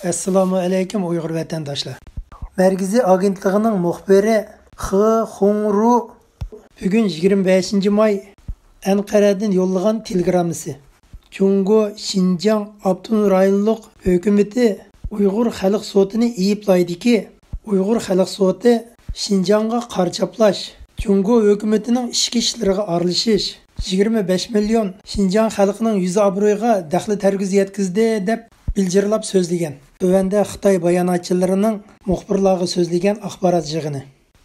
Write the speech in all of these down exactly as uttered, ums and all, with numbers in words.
ئەسسالامۇ ئەلەيكۇم ئۇيغۇر ۋەتەنداشلار. مەركىزىي ئاگېنتلىقىنىڭ مۇخبىرى خې خۇڭرۇ بۈگۈن يىگىرمە بەشىنچى ماي ئەنقەرەدىن يوللىغان تېلېگراممىسى. جۇڭگو شىنجاڭ ئاپتونوم رايونلۇق ھۆكۈمىتى ئۇيغۇر خەلق سوتىنى ئەيىبلايدىكى، ئۇيغۇر خەلق سوتى شىنجاڭغا قارا چاپلاش، جۇڭگو ھۆكۈمىتىنىڭ ئىچكى ئىشلىرىغا ئارىلىشىش، يىگىرمە بەش مىليون شىنجاڭ خەلقىنىڭ يۈزى ئابرۇيىغا دەخلى تەرۇز يەتكۈزدى، دەپ بىلجىرلاپ سۆزلىگەن. تۆۋەندە خىتاي باياناتچىلىرىنىڭ مۇخبىرلارغا سۆزلىگەن ئاخبارات يىغىنى.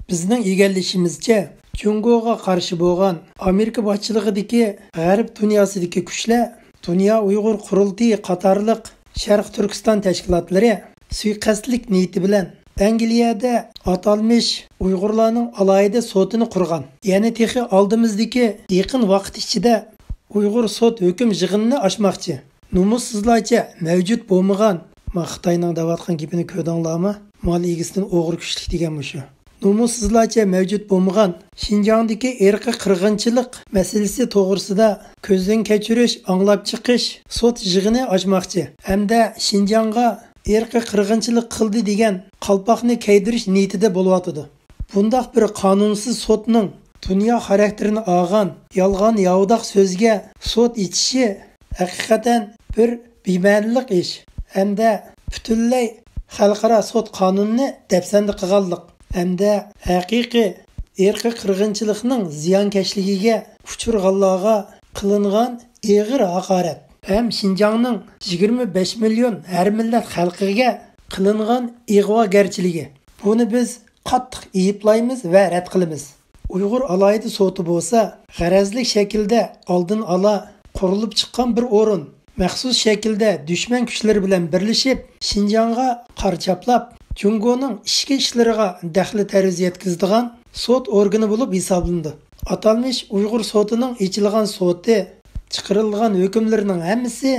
بىزنىڭ ئىگىلىشىمىزچە، جۇڭگوغا قارشى بولغان ئامېرىكا باشچىلىقىدىكى غەرب دۇنياسىدىكى كۈچلەر، دۇنيا ئۇيغۇر قۇرۇلتىيى قاتارلىق شەرقىي تۈركىستان تەشكىلاتلىرى سۇيىقەستلىك نىيىتى بىلەن ئەنگلىيەدە ئاتالمىش ئۇيغۇرلارنىڭ ئالاھىدە سوتىنى قۇرغان. يەنە تېخى ئالدىمىزدىكى يېقىن ۋاقىت ئىچىدە ئۇيغۇر سوت ھۆكۈم يىغىنىنى ئاچماقچى. نومۇسسىزلارچە مەۋجۇت بولمىغان، ما خىتاينىڭ دەۋاتقان گېپىنى كۆردۈڭلارمۇ؟ مال ئىگىسىدىن ئوغرى كۈچلۈك دېگەن مۇشۇ. نومۇسسىزلارچە مەۋجۇت بولمىغان شىنجاڭدىكى ئىرقىي قىرغىنچىلىق مەسىلىسى توغرىسىدا كۆزدىن كەچۈرۈش، ئاڭلاپ چىقىش، سوت يىغىنى ئاچماقچى ھەمدە شىنجاڭغا ئىرقىي قىرغىنچىلىق قىلدى دېگەن قالپاقنى كىيدۈرۈش نىيىتىدە بولۇۋاتىدۇ. بۇنداق بىر قانۇنسىز سوتنىڭ دۇنيا خاراكتېرىنى ئالغان يالغان ياۋىداق سۆزگە سوت ئېچىشى ھەقىقەتەن بىر بىمەنىلىك ئىش ھەمدە پۈتۈنلەي خەلقئارا سوت قانۇنىنى دەپسەندە قىلغانلىق ھەمدە ھەقىقىي ئىرقىي قىرغىنچىلىقنىڭ زىيانكەشلىكىگە ئۇچرىغانلارغا قىلىنغان ئېغىر ھاقارەت ھەم شىنجاڭنىڭ يىگىرمە بەش مىليون ھەر مىللەت خەلقىگە قىلىنغان ئىغۋاگەرچىلىكى. بۇنى بىز قاتتىق ئەيىبلەيمىز ۋە رەت قىلىمىز. ئۇيغۇر ئالاھىدە سوتى بولسا غەرەزلىك شەكىلدە ئالدىن ئالا قۇرۇلۇپ چىققان بىر ئورۇن. مەخسۇس شەكىلدە دۈشمەن كۈچلىرى بىلەن بىرلىشىپ، شىنجاڭغا قارا چاپلاپ، جۇڭگونىڭ ئىچكى ئىشلىرىغا دەخلى تەرۇز يەتكۈزىدىغان سوت ئورگىنى بولۇپ ھېسابلىنىدۇ. ئاتالمىش ئۇيغۇر سوتىنىڭ ئېچىلغان سوتى چىقىرىلغان ھۆكۈملىرىنىڭ ھەممىسى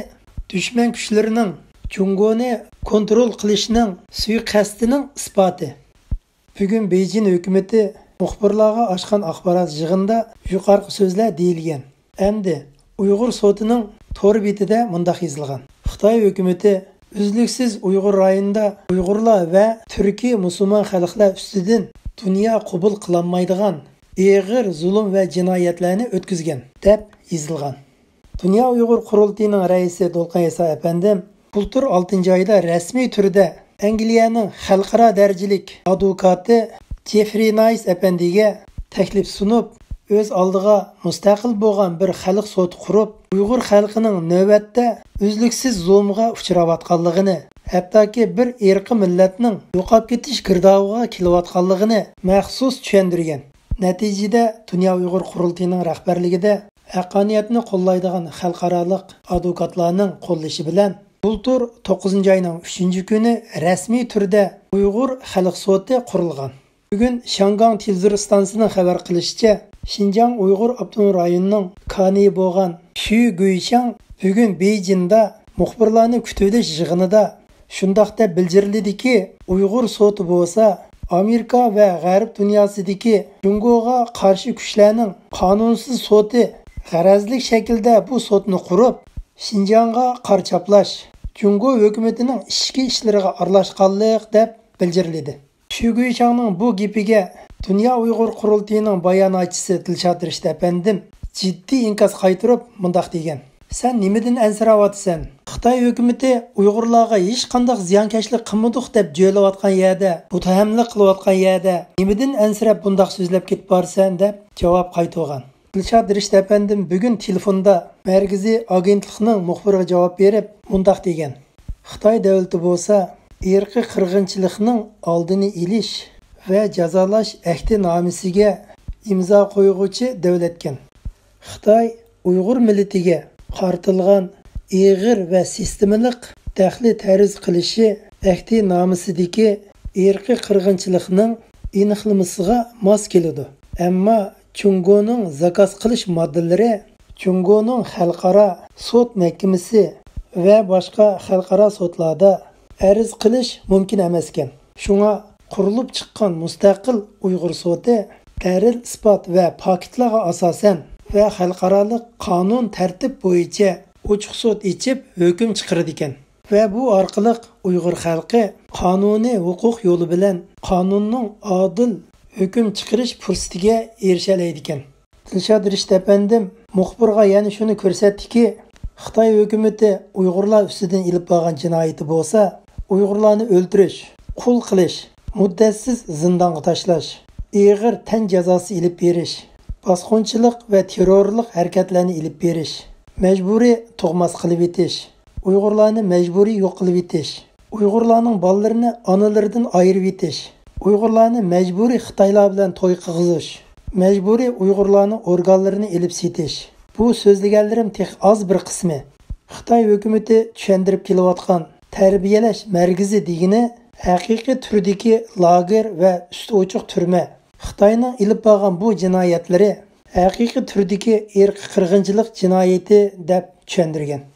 دۈشمەن كۈچلىرىنىڭ جۇڭگونى كونترول قىلىشنىڭ سۇيىقەستىنىڭ ئىسپاتى. بۈگۈن بېيجىڭ ھۆكۈمىتى مۇخبىرلارغا ئاچقان ئاخبارات يىغىنىدا يۇقىرىقى سۆزلەر دېيىلگەن. ئەمدى ئۇيغۇر سوتىنىڭ تور بېتىدە مۇنداق يېزىلغان: خىتاي ھۆكۈمىتى ئۈزلۈكسىز ئۇيغۇر رايونىدا ئۇيغۇرلار ۋە تۈركىي مۇسۇلمان خەلقلەر ئۈستىدىن دۇنيا قوبۇل قىلالمايدىغان ئېغىر زۇلۇم ۋە جىنايەتلەرنى ئۆتكۈزگەن، دەپ يېزىلغان. دۇنيا ئۇيغۇر قۇرۇلتىيىنىڭ رەئىسى دولقۇن ئەيسا ئەپەندىم بۇلتۇر ئالتىنچى ئايدا رەسمىي تۈردە ئەنگلىيەنىڭ خەلقئارا دەرىجىلىك ئادۋوكاتى جېفرى نايس ئەپەندىگە تەكلىپ سۇنۇپ، ئۆز ئالدىغا مۇستەقىل بولغان بىر خەلق سوتى قۇرۇپ، ئۇيغۇر خەلقىنىڭ نۆۋەتتە ئۈزلۈكسىز زۇلۇمغا ئۇچراۋاتقانلىقىنى، ھەتتاكى بىر ئىرقىي مىللەتنىڭ يوقاپ كېتىش گىردابىغا كېلىۋاتقانلىقىنى مەخسۇس چۈشەندۈرگەن. نەتىجىدە، دۇنيا ئۇيغۇر قۇرۇلتىيىنىڭ رەھبەرلىكىدە ھەققانىيەتنى قوللايدىغان خەلقئارالىق ئادۋوكاتلارنىڭ قوللىشى بىلەن بۇلتۇر توققۇزىنچى ئاينىڭ ئۈچىنچى كۈنى رەسمىي تۈردە ئۇيغۇر خەلق سوتى قۇرۇلغان. بۈگۈن شياڭگاڭ تېلېۋىزور ئىستانسىسىنىڭ خەۋەر قىلىشىچە، شىنجاڭ ئۇيغۇر ئاپتونوم رايونىنىڭ كانىيى بولغان شۈ گۇيشاڭ بۈگۈن بېيجىڭدا مۇخبىرلارنى كۈتۈۋېلىش يىغىنىدا شۇنداق دەپ بىلجىرلىدىكى، ئۇيغۇر سوتى بولسا ئامېرىكا ۋە غەرب دۇنياسىدىكى جۇڭگوغا قارشى كۈچلەرنىڭ قانۇنسىز سوتى، غەرەزلىك شەكىلدە بۇ سوتنى قۇرۇپ، شىنجاڭغا قارا چاپلاش، جۇڭگو ھۆكۈمىتىنىڭ ئىچكى ئىشلىرىغا ئارىلاشقانلىق دەپ بىلجىرلىدى. شۈ گۇيشاڭنىڭ بۇ گېپىگە دۇنيا ئۇيغۇر قۇرۇلتىيىنىڭ باياناتچىسى دىلشات رىشىت ئەپەندىم جىددىي ئىنكاس قايتۇرۇپ مۇنداق دېگەن: سەن نېمىدىن ئەنسىرەۋاتىسەن؟ خىتاي ھۆكۈمىتى ئۇيغۇرلارغا ھېچقانداق زىيانكەشلىك قىلمىدۇق دەپ جۆيلەۋاتقان يەردە، مۇتتەھەملىك قىلىۋاتقان يەردە نېمىدىن ئەنسىرەپ بۇنداق سۆزلەپ كېتىپ بارىسەن؟ دەپ جاۋاب قايتۇرغان. دىلشات رىشىت ئەپەندىم بۈگۈن تېلېفوندا مەركىزىي ئاگېنتلىقنىڭ مۇخبىرىغا جاۋاب بېرىپ مۇنداق دېگەن: خىتاي دۆلىتى بولسا ئىرقىي قىرغىنچىلىقنىڭ ئالدىنى ئېلىش ۋە جازالاش ئەھدىنامىسىگە ئىمزا قويغۇچى دۆلەتكەن. خىتاي ئۇيغۇر مىللىتىگە قارىتىلغان ئېغىر ۋە سىستېمىلىق دەخلى تەرۇز قىلىشى ئەھدىنامىسىدىكى ئىرقىي قىرغىنچىلىقنىڭ ئېنىقلىمىسىغا ماس كېلىدۇ. ئەمما جۇڭگونىڭ زاكاز قىلىش ماددىلىرى جۇڭگونىڭ خەلقئارا سوت مەھكىمىسى ۋە باشقا خەلقئارا سوتلاردا ئەرز قىلىش مۇمكىن ئەمەسكەن. شۇڭا قۇرۇلۇپ چىققان مۇستەقىل ئۇيغۇر سوتى دەلىل-ئىسپات ۋە پاكىتلارغا ئاساسەن ۋە خەلقئارالىق قانۇن تەرتىپ بويىچە ئوچۇق سوت ئېچىپ ھۆكۈم چىقىرىدىكەن. ۋە بۇ ئارقىلىق ئۇيغۇر خەلقى قانۇنىي ھوقۇق يولى بىلەن قانۇننىڭ ئادىل ھۆكۈم چىقىرىش پۇرسىتىگە ئېرىشەلەيدىكەن. دىلشاد رىشىت ئەپەندىم مۇخبىرغا يەنە شۇنى كۆرسەتتىكى، خىتاي ھۆكۈمىتى ئۇيغۇرلار ئۈستىدىن ئېلىپ بارغان جىنايىتى بولسا، ئۇيغۇرلارنى ئۆلتۈرۈش، قۇل قىلىش، مۇددەتسىز زىندانغا تاشلاش، ئېغىر تەن جازاسى ئېلىپ بېرىش، باسقۇنچىلىق ۋە تېررورلۇق ھەرىكەتلەرنى ئېلىپ بېرىش، مەجبۇرىي تۇغماس قىلىۋېتىش، ئۇيغۇرلارنى مەجبۇرىي يوق قىلىۋېتىش، ئۇيغۇرلارنىڭ بالىلىرىنى ئانىلىرىدىن ئايرىۋېتىش، ئۇيغۇرلارنى مەجبۇرىي خىتايلار بىلەن توي قىلغۇزۇش، مەجبۇرىي ئۇيغۇرلارنىڭ ئورگانلىرىنى ئېلىپ سېتىش. بۇ سۆزلىگەنلىرىم تېخى ئاز بىر قىسمى. خىتاي ھۆكۈمىتى چۈشەندۈرۈپ كېلىۋاتقان تەربىيەلەش مەركىزى دېگىنى ھەقىقىي تۈردىكى لاگېر ۋە ئۈستى ئوچۇق تۈرمە. خىتاينىڭ ئېلىپ بارغان بۇ جىنايەتلىرى ھەقىقىي تۈردىكى ئىرقىي قىرغىنچىلىق جىنايىتى دەپ چۈشەندۈرگەن.